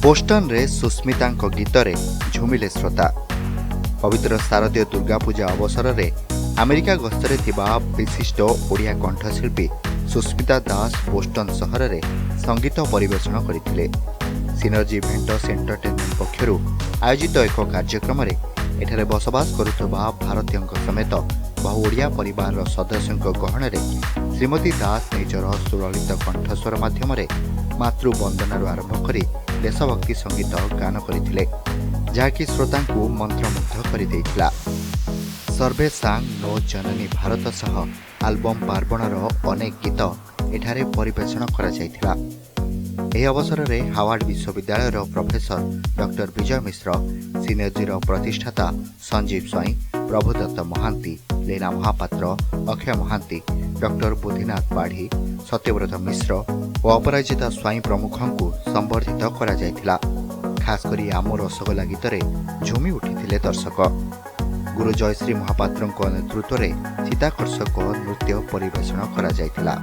ବୋଷ୍ଟନରେ ସୁସ୍ମିତାଙ୍କ ଗୀତରେ ଝୁମିଲେ ଶ୍ରୋତା। ପବିତ୍ର ଶାରଦୀୟ ଦୁର୍ଗାପୂଜା ଅବସରରେ ଆମେରିକା ଗସ୍ତରେ ଥିବା ବିଶିଷ୍ଟ ଓଡ଼ିଆ କଣ୍ଠଶିଳ୍ପୀ ସୁସ୍ମିତା ଦାସ ବୋଷ୍ଟନ ସହରରେ ସଙ୍ଗୀତ ପରିବେଷଣ କରିଥିଲେ। ସିନର୍ଜି ଇଭେଣ୍ଟସ୍ ଏଣ୍ଟରଟେନମେଣ୍ଟ ପକ୍ଷରୁ ଆୟୋଜିତ ଏକ କାର୍ଯ୍ୟକ୍ରମରେ ଏଠାରେ ବସବାସ କରୁଥିବା ଭାରତୀୟଙ୍କ ସମେତ ବହୁ ଓଡ଼ିଆ ପରିବାରର ସଦସ୍ୟଙ୍କ ଗହଣରେ ଶ୍ରୀମତୀ ଦାସ ନିଜର ସୁଲଳିତ କଣ୍ଠସ୍ୱର ମାଧ୍ୟମରେ ମାତୃବନ୍ଦନାରୁ ଆରମ୍ଭ କରି ଦେଶଭକ୍ତି ସଙ୍ଗୀତ ଗାନ କରିଥିଲେ, ଯାହାକି ଶ୍ରୋତାଙ୍କୁ ମନ୍ତ୍ରମୁଗ୍ଧ କରିଦେଇଥିଲା। ସର୍ବେଷାଂ ନୋ ଜନନୀ ଭାରତ ସହ ଆଲବମ୍ ପାର୍ବଣର ଅନେକ ଗୀତ ଏଠାରେ ପରିବେଷଣ କରାଯାଇଥିଲା। ଏହି ଅବସରରେ ହାୱାର୍ଡ ବିଶ୍ୱବିଦ୍ୟାଳୟର ପ୍ରଫେସର ଡକ୍ଟର ବିଜୟ ମିଶ୍ର, ସିନର୍ଜିର ପ୍ରତିଷ୍ଠାତା ସଞ୍ଜୀବ ସ୍ୱାଇଁ, ପ୍ରଭୁଦତ୍ତ ମହାନ୍ତି, ଲୀନା ମହାପାତ୍ର, ଅକ୍ଷୟ ମହାନ୍ତି, ଡକ୍ଟର ବୁଦ୍ଧିନାଥ ପାଢ଼ୀ, ସତ୍ୟବ୍ରତ ମିଶ୍ର ଓ ଅପରାଜିତା ସ୍ୱାଇଁ ପ୍ରମୁଖଙ୍କୁ ସମ୍ବର୍ଦ୍ଧିତ କରାଯାଇଥିଲା। ଖାସ୍ କରି ଆମ ରସଗୋଲା ଗୀତରେ ଝୁମି ଉଠିଥିଲେ ଦର୍ଶକ। ଗୁରୁ ଜୟଶ୍ରୀ ମହାପାତ୍ରଙ୍କ ନେତୃତ୍ୱରେ ଚିତାକର୍ଷକ ନୃତ୍ୟ ପରିବେଷଣ କରାଯାଇଥିଲା।